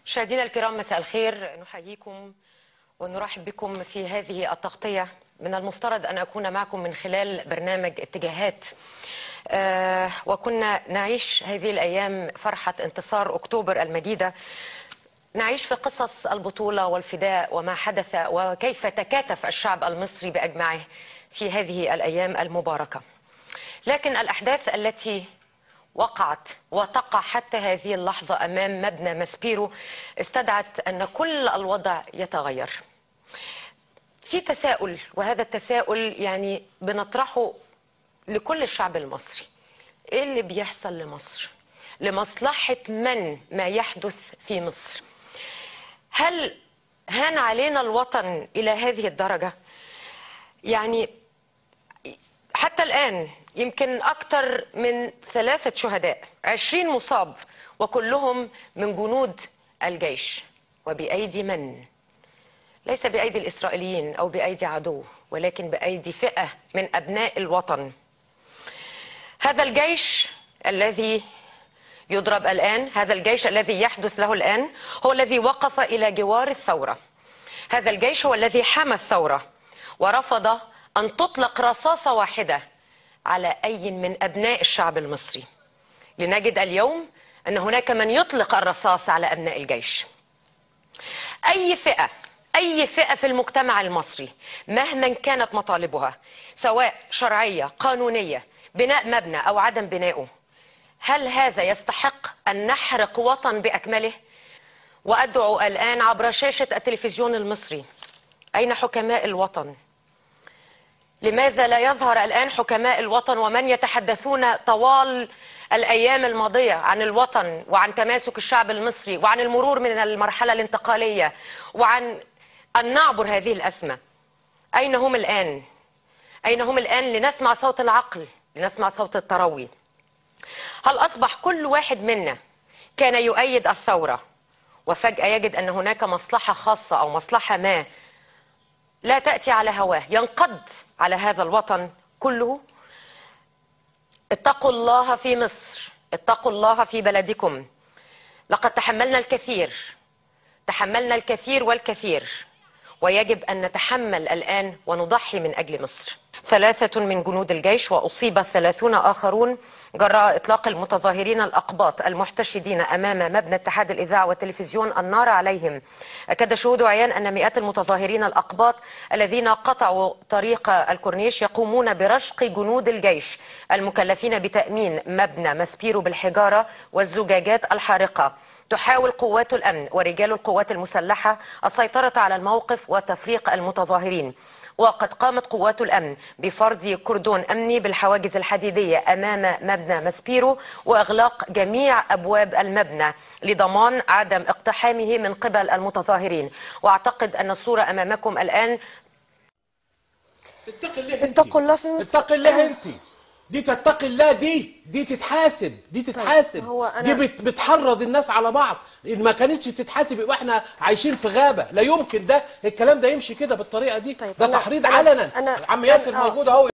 مشاهدينا الكرام، مساء الخير. نحييكم ونرحب بكم في هذه التغطية. من المفترض أن أكون معكم من خلال برنامج اتجاهات، وكنا نعيش هذه الأيام فرحة انتصار أكتوبر المجيدة، نعيش في قصص البطولة والفداء وما حدث وكيف تكاتف الشعب المصري بأجمعه في هذه الأيام المباركة. لكن الأحداث التي وقعت وتقع حتى هذه اللحظة أمام مبنى ماسبيرو استدعت أن كل الوضع يتغير. في تساؤل، وهذا التساؤل يعني بنطرحه لكل الشعب المصري: إيه اللي بيحصل لمصر؟ لمصلحة من ما يحدث في مصر؟ هل هان علينا الوطن إلى هذه الدرجة؟ يعني حتى الآن يمكن أكثر من 3 شهداء، 20 مصاب، وكلهم من جنود الجيش. وبأيدي من؟ ليس بأيدي الإسرائيليين أو بأيدي عدو، ولكن بأيدي فئة من أبناء الوطن. هذا الجيش الذي يضرب الآن، هذا الجيش الذي يحدث له الآن، هو الذي وقف إلى جوار الثورة. هذا الجيش هو الذي حمى الثورة ورفض أن تطلق رصاصة واحدة على أي من أبناء الشعب المصري. لنجد اليوم أن هناك من يطلق الرصاص على أبناء الجيش. أي فئة في المجتمع المصري مهما كانت مطالبها، سواء شرعية قانونية، بناء مبنى أو عدم بنائه، هل هذا يستحق أن نحرق وطن بأكمله؟ وأدعو الآن عبر شاشة التلفزيون المصري: أين حكماء الوطن؟ لماذا لا يظهر الآن حكماء الوطن ومن يتحدثون طوال الأيام الماضية عن الوطن وعن تماسك الشعب المصري وعن المرور من المرحلة الانتقالية وعن أن نعبر هذه الأزمة؟ أين هم الآن؟ أين هم الآن لنسمع صوت العقل، لنسمع صوت التروي؟ هل أصبح كل واحد منا كان يؤيد الثورة وفجأة يجد أن هناك مصلحة خاصة أو مصلحة ما لا تأتي على هواه ينقض على هذا الوطن كله؟ اتقوا الله في مصر، اتقوا الله في بلدكم. لقد تحملنا الكثير والكثير، ويجب أن نتحمل الآن ونضحي من أجل مصر. 3 من جنود الجيش وأصيب 30 آخرون جراء إطلاق المتظاهرين الأقباط المحتشدين أمام مبنى اتحاد الإذاعة والتلفزيون النار عليهم. أكد شهود عيان أن مئات المتظاهرين الأقباط الذين قطعوا طريق الكورنيش يقومون برشق جنود الجيش المكلفين بتأمين مبنى ماسبيرو بالحجارة والزجاجات الحارقة. تحاول قوات الأمن ورجال القوات المسلحة السيطرة على الموقف وتفريق المتظاهرين، وقد قامت قوات الأمن بفرض كردون أمني بالحواجز الحديدية أمام مبنى ماسبيرو وإغلاق جميع أبواب المبنى لضمان عدم اقتحامه من قبل المتظاهرين. وأعتقد أن الصورة أمامكم الآن. اتقوا الله في مصر. اتقي الله انت. دي تتقي الله، دي تتحاسب، دي بتحرض الناس على بعض. ان ما كانتش تتحاسب يبقى احنا عايشين في غابه. لا يمكن الكلام ده يمشي كده بالطريقه دي. ده تحريض علنا. عم ياسر موجود اهو.